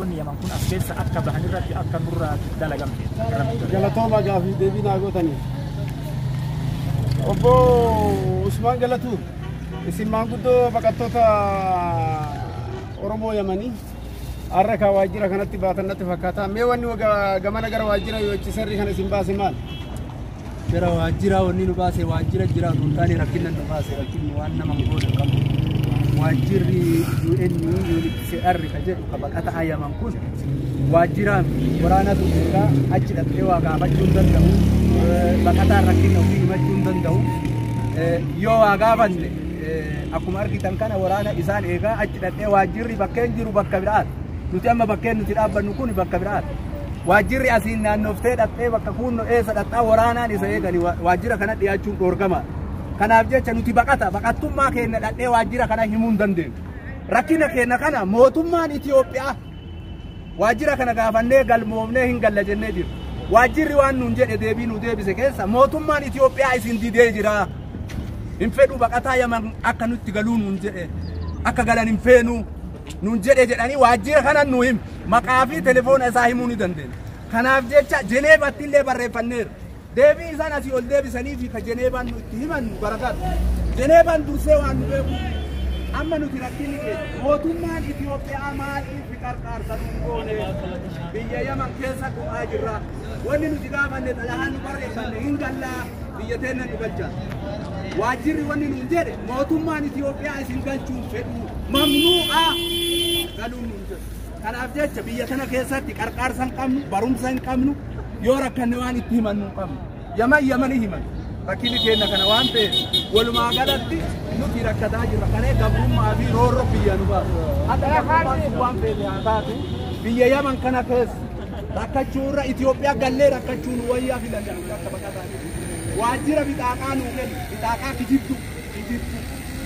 Baqattoonni Yaman kun as keessa akka bahan irratti akka nurraa dalagamte. Galatooma gaafii deebii naa gootanii. Obbo Usmaan Galatuu, isin maanguddoo baqattoota Oromoo Yamanii har'a ka waajjira kanatti baatan natti fakkaata. Mee wanni gamana gara waajjira UNHCR kana isin baase maal? Gara waajjira wanni nu baase waajjira jira osoo hin taane rakkina nu baase, rakkinni waan nama hin goone hin qabu. Waajjirri UN UNHCR ka jedhu ka baqataa Yaman kun waajjiraan waraanatu beekaa, achi dhaqxee waa gaafachuu hin danda'u. Baqataan rakkina ofii himachuu hin danda'u. Yoo waa gaafanne akkuma argitan kana waraana isaan eegaa achi dhaqxee waajjirri bakkeen jiru bakka biraati. Nuti amma bakkeen nuti dhaabbannu kun bakka biraati. Waajjirri asiin naannoftee dhaqxee bakka kunno eessa dhaqxaa waraanaan isa eegani waajjira kana dhiyaachuun dhoorgama. Kanaaf jecha nuti baqata baqattummaa keenya dhaqxee waajjira kana himuu hin dandeenyu. Rakkina keenya kana mootummaan Itoophiyaa waajjira kana gaafannee galmoofnee hin galla jennee jirra. Waajjirri waan nuun jedhe deebii nu deebise keessa mootummaan Itoophiyaa isin didee jira. Hin fedhu baqataa Yaman akka nutti galuu nuun jedhe, akka galan hin feenu nuun jedhe jedhanii waajjira kana nu him maqaa fi telefoona isaa himuu ni dandeenya. Kanaaf jecha Jeneevatti illee barreeffanneerra. Deebii isaan asii ol deebisanii fi ka Jeneevaan nu itti himan nu garagaru. Jeneevaan dursee waan nu beeku amma nuti rakkinni keenya mootummaan Itoophiyaa maaliif qarqaarsa nuun goone? Biyya Yaman keessa du'aa jirra. Wanni nuti gaafanne xalayaa nu barreeffanne hin gallaa biyya teenya nu galcha. Waajjirri wanni nuun jedhe mootummaan Itoophiyaa isin galchuun fedhu mamnuu'a galuun nuun jedhu. Kanaaf jecha biyya kana keessatti qarqaarsa hin qabnu, barumsa hin qabnu, yoo rakkanne waan itti himannu hin qabnu. Yaman Yamani himan. Rakkinni keenya kana waan ta'eef walumaa galatti nuti rakkataa jirra. Kanee gabrummaa fi roorroo biyya nu baasu. Hatta gabrummaan sun waan feete haa taatu biyya Yaman kana keessa rakkachuu irra Itoophiyaa gallee rakkachuu nu wayyaa filanna nuti akka baqataa jirru. Waajjira bixaaqaa nuu kennu, bixaaqaa kijibdu, kijibdu,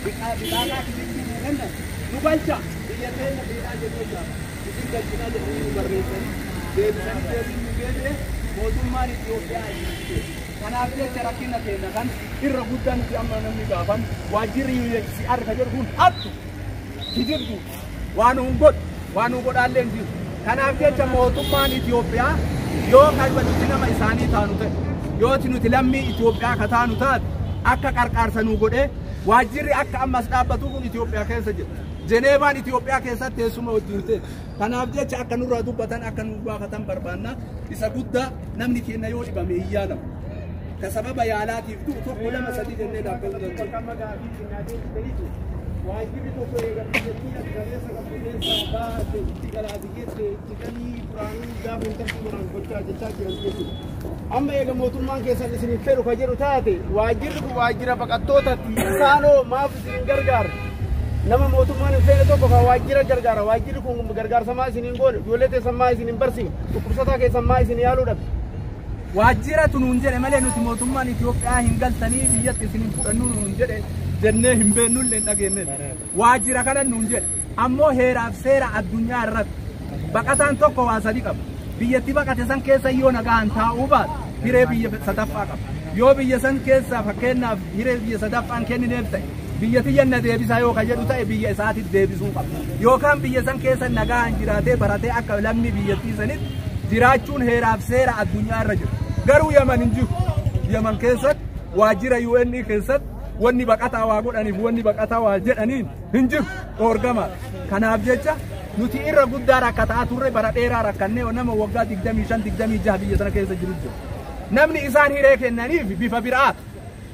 bixaaqaa kijibdu nuu kennan nu galcha biyya teenya fiidhaa jennee jira. Isin galchinaa jedhanii nu barreessanii deebisanii deebiin nu deebi'e mootummaan Itoophiyaa isin fide. Kanaaf jecha rakkina keenya kan irra guddaa nuti amma namni gaafan waajjirri UNHCR ka jedhu kun hattu kijibdu waan nuun godhu waan nu godhaallee hin jiru. Kanaaf jecha mootummaan Itoophiyaa yoo kan nuti nama isaanii taanu ta'e, yoo nuti lammii Itoophiyaa ka taanu taate akka qarqaarsa nu godhee waajjirri akka ammas dhaabbatu kun Itoophiyaa keessa jira. Jeneevaan Itoophiyaa keessatti teessuma wajjin ta'e. Kanaaf jecha akka nurraa dubbatan akka nu gaafatan barbaanna. Isa guddaa namni keenya yoo dhibame hin yaalamu. Ka sababa yaalaatiif du'u tokko lama sadii jennee dhaabbachuu dandeenya. Waajjirri tokko eegamte jettee ati kaleessa qabdu keessaa baate itti galaati jette itti galii duraanuu gaafa hin tartiiba gochaa jechaa jiran jechuudha. Amma eega mootummaan keessan isin hin fedhu ka jedhu taate waajjirri kun waajjira baqattootaati. Isaanoo maaf isin hin gargaarre? Nama mootummaan hin feene tokko kan waajjira gargaara. Waajjirri kun gargaarsa maa isin hin goone? Ijoollee teessan maa isin hin barsiifne? Dhukkubsataa keessan maa isin yaaluu dhabe? Waajjiratu nuun jedhe malee nuti mootummaan Itoophiyaa hin galtanii biyyatti isin hin fudhannu nuun jedhe jennee hin beeknu illee hin dhageenye. Waajjira kana nuun jedhe ammoo heeraaf seera addunyaa irratti baqataan tokko waa sadi qaba. Biyyatti baqate san keessa yoo nagaan taa'uu baate hiree biyya sadaffaa qaba. Yoo biyya san keessa fakkeenyaaf hiree biyya sadaffaan kennineef ta'e biyya tiyya na deebisaa yoo ka jedhu ta'e biyya isaatiif deebisuu qaba. Yookaan biyya san keessa nagaan jiraatee baratee akka lammii biyyattii sanitti jiraachuun heeraaf seera addunyaa irra jira. Garuu Yaman hin jiru. Yaman keessatti waajjira UN keessatti wanni baqataa waa godhaniif wanni baqataa waa jedhaniin hin jiru dhoorgama. Kanaaf jecha nuti irra guddaa rakkataa turre bara dheeraa rakkannee nama waggaa 25 26 biyya sana keessa jiru jiru. Namni isaan hiree kennaniif bifa biraatu.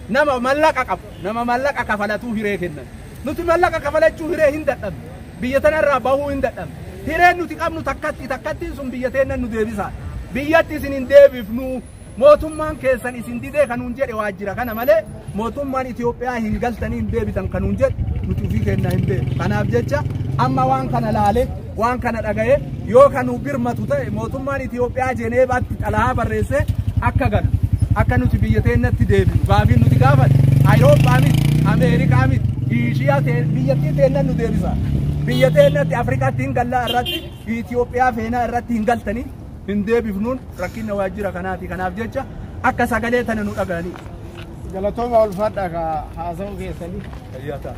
Nama mallaqa qabu, nama mallaqa kafalatuu hiree kennan. Nuti mallaqa kafalachuu hiree hin dadhabne. Biyya tanarraa bahuu hin dadhabne. Hireen nuti qabnu takkatti takkattiin sun biyya teennan nu deebisa. Biyyatti isin hin deebifnu. Mootummaan keessan isin didee kanuun jedhe waajjira kana malee mootummaan Itoophiyaa hin galtanii hin deebitan kanuun jedhe nuti ofii keenya hin beeknu. Kanaaf jecha amma waan kana laale waan kana dhaga'e yoo kanuu birmatu ta'e mootummaan Itoophiyaa Jeneevaatti xalayaa barreessee akka galu akka nuti biyya teenyatti deebinu gaafiin nuti gaafanne Awurooppaa miti Ameerikaa miti Eeshiyaa biyyattii teennan nu deebisa. Biyya teenyatti Afrikaatti hin gallaa irratti Itoophiyaa feenaa irratti hin galtanii hin deebifnuun rakkina waajjira kanaati. Kanaaf jecha akka sagalee tana nu dhaga'anii. Galatooma ulfaadhaa ka haasa'uu keessanii. Fayyaa ta'a.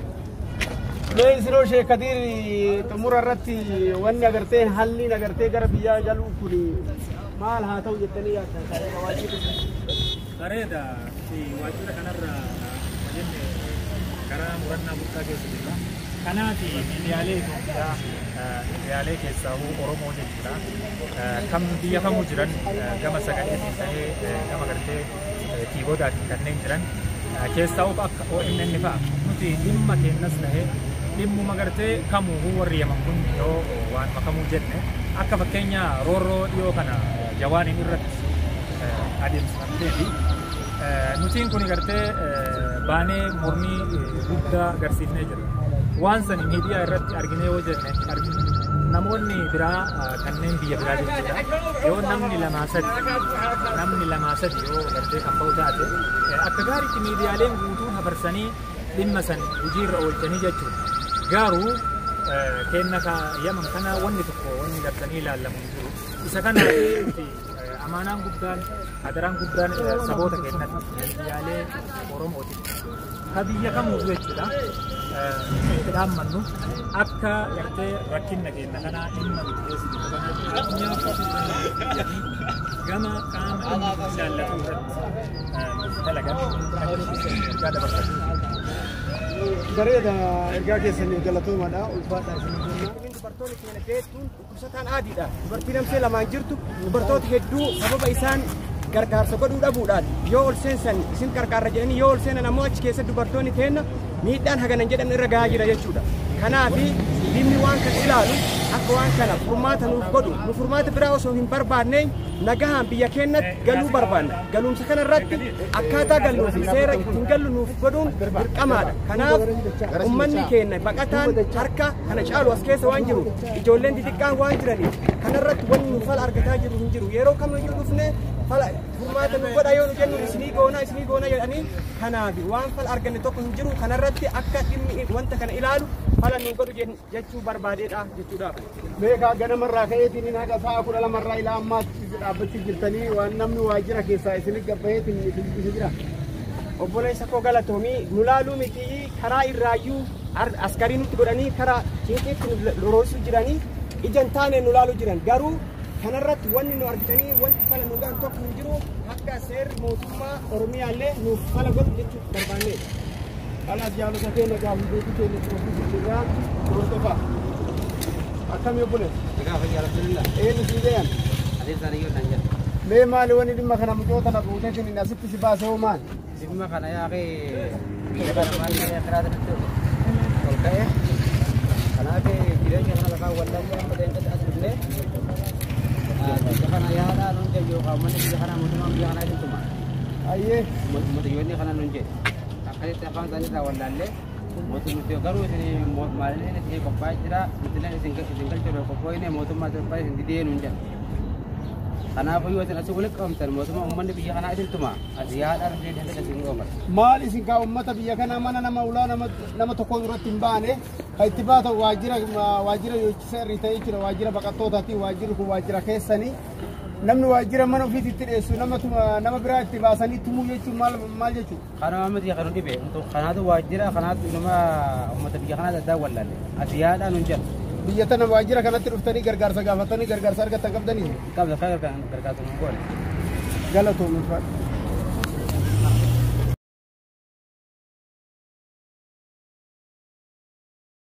Mee isinoo Sheek Kadiir xumura irratti wanni agartee halliin agartee gara biyyaa galuu kun maal haa ta'u jettanii yaaddan? Bareeda waajjira kanarra jenne karaa murannaa guddaa keessa jirra. Kanaaf miidiyaalee Itoophiyaa miidiyaalee keessaa Oromoo jechuudha. Kan biyya kamuu jiran gama sagaleetiin ta'ee gama gartee tiivoodaatiin kanneen jiran keessaa akka OMN fa'a nuti dhimma keenyas ta'ee dhimmuma gartee kamuu warri Yaman kun yoo waan makamuu jenne akka fakkeenya roorroo dhiyoo kana jawaaniin irratti adeemsifamtee fi nutiin kun gartee baanee mormii guddaa agarsiifnee jirra. Waan sani miidiyaa irratti arginee yoo jenne argine namoonni biraa kanneen biyya biraa jechuudha. Yoo namni lamaa sadi yoo gartee kan ba'u taate akka gaariitti miidiyaaleen guutuun hafarsanii dhimma san hojiirra oolchanii jechuudha. Garuu kenna Yaman kana wanni tokko wanni gartanii ilaalamu hin jiru. Isa kana nuti amaanaan guddaan hadaraan guddaan saboota keenyatti miidiyaalee Oromooti. Ka biyya kamuu jechuudha. Itti dhaammannu akka gartee rakkina keenya kanaa dhimma nuti keessa jirru kana addunyaa gama qaama dhimmi ilaallatu irratti dalagan kan ergaa dabarsatu. Bareeda ergaa keessaniif galatoomaadha ulfaadha isin jenna. Dubartoonni keenya deettuun dhukkubsataan adiidha. Dubartii namsee lamaan jirtu dubartoota hedduu sababa isaan gargaarsa godhuu dhabuudhaan yoo ol seensan isin gargaarra jedhanii yoo ol seenan ammoo achi keessa dubartoonni teenna miidhaan haganan jedhamne irra gahaa jira jechuudha. Kanaaf dhimmi waan kana ilaalu akka waan kana furmaata nuuf godhu nu furmaata biraa osoo hin barbaanne nagahaan biyya keenyatti galuu barbaanna. Galuumsa kana irratti akkaataa galluu fi seera ittiin gallu nuuf godhuun dirqamaadha. Kanaaf uummanni keenya baqataan harka kana caalu as keessa waan jiru ijoolleen xixiqqaan waan jiraniif kanarratti wanni nu fala argataa jiru hin jiru. Yeroo kamiyyuu dhufne fala furmaata nu godha yoo nu jennu isinii goona jedhanii kanaaf waan fala arganne tokko hin jiru. Kanarratti akka dhimmi wanta kana ilaalu fala nu godhu jechuu barbaadeedha jechuudha. Beekaa ganamarraa ka'eetiin hin haga sa'a 12 ilaa ammaatti dhaabbachuu jirtanii waan namni waajjira keessaa isin gabbaheetiin isin jira. Obboleessa koo galatoomii nu laaluu miti karaa irraayyuu askarii nutti godhanii karaa cinqiitti nu roosuu jiranii ija hin taane nu laaluu jiran garuu kanarratti wanni nu argitanii wanti fala nu gahan tokko hin jiru akka seerri mootummaa Oromiyaallee nuuf fala godhu jechuu barbaanneedha. Kanaaf jaalota keenya gaafii beekuu keenya cufuuf jirraa hordofaa. Akkam obboleessa? Egaa fayyaa alhamdulillah. Eenyu sii gayan? Adeemsa isaanii yoo naan jedhu. Mee maali wanni dhimma kana mucoota na buuteetiin asitti si baase hoo maali? Dhimma kana yaaqee biyya kana maal ta'ee karaa sanatti ol ka'ee kanaaf jireenya kana lafaa wallaallee amma deemtee as dhufnee biyya kana yaadhaa nuun jedhu yookaan uummanni biyya kanaa mootummaan biyya kanaa isin tuma. Ayyee. Mootummoonni kana nuun jedhu. Akkasitti afaan isaanii irraa wallaallee mootummaa garuu isin maaliin isin qophaa'ee jira nuti isin galchuudhaaf qophoofne mootummaa Itoophiyaa isin didee nuun jedhu. Kanaafuu yoo isin asii walitti qabamtan mootummaa uummanni biyya kanaa isin tuma asii yaadhaa dhufee danda'e isin qabaman. Maal isin kaa uummata biyya kanaa mana nama ulaa nama tokko duratti hin baane kan itti baatan waajjira yochisa irri ta'ee jira waajjira baqattootaati waajjirri kun waajjira keessanii namni waajjira mana ofiitti itti dhiyeessu nama biraa itti baasanii tumuu jechuun maal jechuudha? Kanuma miti kan dhibe kanaatu waajjira kanaatu nama uummata biyya kanaa addaa wallaalle asii yaadhaa nuun jedhu. Biyya tana waajjira kanatti dhuftanii gargaarsa gaafatanii gargaarsa argattan qabdanii? Qabda gargaarsa nu goone. Galatoomii.